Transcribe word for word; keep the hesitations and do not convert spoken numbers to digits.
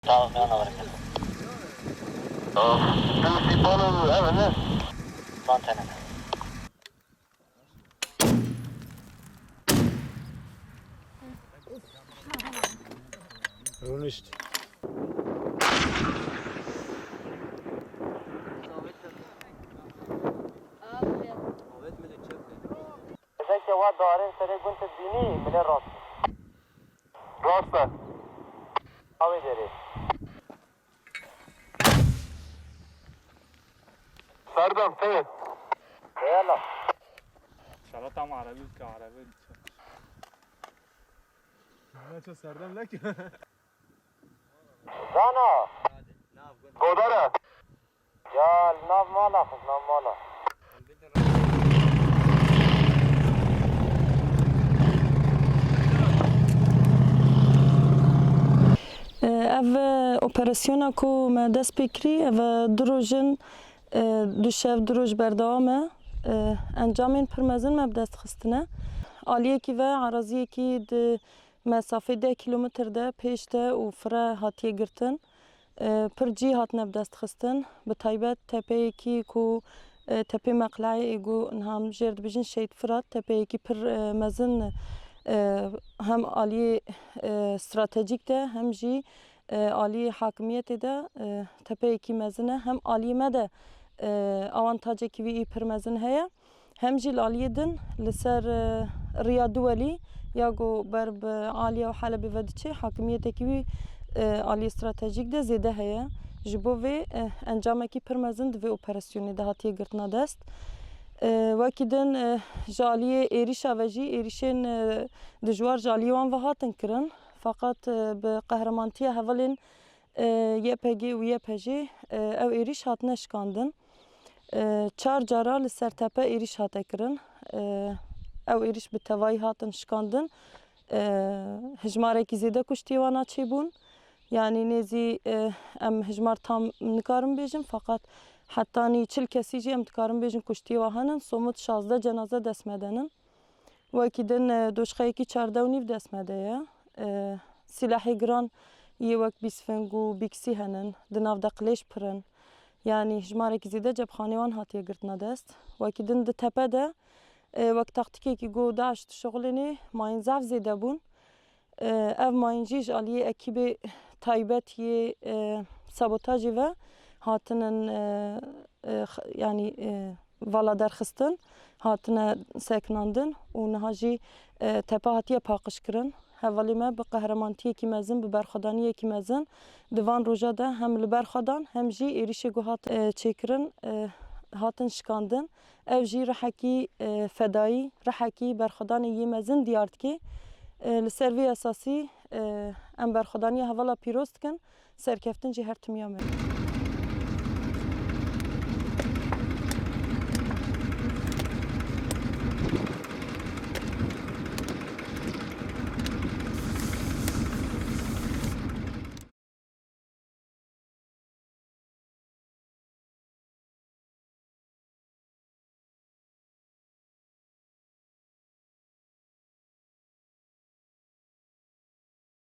Tamam, ben alırım. Tamam. Tu sîpan û ev ne? Van tane. Rûnişt. Zeke wa darên serê gund tu dibînî, min ê rast. Rast e. Awê derê. Serdem, tê. Eyvallah. Şala tam Erebî bike, Erebî bike. Neçe Serdem lek. Zana. Godara. Ya, li nav mala xwe, li nav mala. Ev operasyona ku me dest pê kirî, ev du roj in, du şev, du roj berdewam e. Encamên pir mezin me bi dest xistine. Aliyekî ve eraziyekî di mesafê deh kîlometr de pêş de û fire hatiye girtin. E, pir cî hatine bi dest xistin. Bi taybet tepeyekî ku, e, Tepê Meqleyê ê ku niha em jêr dibêjin Şehîd Firat, tepeyekî pir, e, mezin, e, hem aliyê, e, stratejîk de hem jî, e, aliyê hakimiyetê de, e, tepeyekî mezin e. Hem aliyê me de, e, awantacekî wî î pir mezin heye. Hem jî li aliyê din li ser, e, riya Duwelî ya ku ber bi Aliya û Helebê ve diçe, hakimiyetekî wî, e, aliyê stratejîk de zêde heye. Ji bo vê, e, encamekî pir mezin di vê operasyonê de hatiye girtina dest. E, wekî din, e, ji aliyê êrîşa ve jî êrîşên, e, dijwar ji aliyê wan ve hatin kirin. Feqet, e, bi qehremantiya hevalên, e, Y P G û Y P J, e, ew êrîş hatine şikandin. E, çar cara li ser tepe êrîş hate kirin. E, ew êrîş bi tevayî hatin şikandin. E, hijmarekî zêde kuştiyê wana çêbûn. Yanî nêzî, e, em hijmar tam nikarin bêjin, feqet hetanî çil kesî jî em dikarin bêjin kuştiyê wa henin. Somut şazdeh cenaze dest me de nin. Wekî din, e, doşxeyekî çardeh û nîv dest me de ye. E, sîlehê giran yê wek bîsfing û bîksî henin, di nav de qilêj pir in. Yanî hijmarekî zêde cepxanê wan hatiye girtina dest. Wekî din di tepe de, e, wek taktîkekî ku DAIŞ dişuxulênê, mayîn zaf zêde bûn. E, ev mayîn jî ji aliyê ekîbê taybet yê, e, sabotajê ve hatinin, e, e, x-, yanî, e, vala derxistin, hatine sekinandin û niha jî, e, tepe hatiye paqijkirin. Hevalê me bi qehremaniyekî mezin, bi berxwedaniyekî mezin di van roja de hem li ber xwe dan, hem jî êrîşê ku hat, e, çêkirin, e, hatin şikandin. Ev jî rihekî, e, fedayî, rihekî berxwedanê yê mezin diyar dike. E, li ser vê esasî, e, em berxwedaniya hevala pîroz dikin, serkeftin jî her timiya me.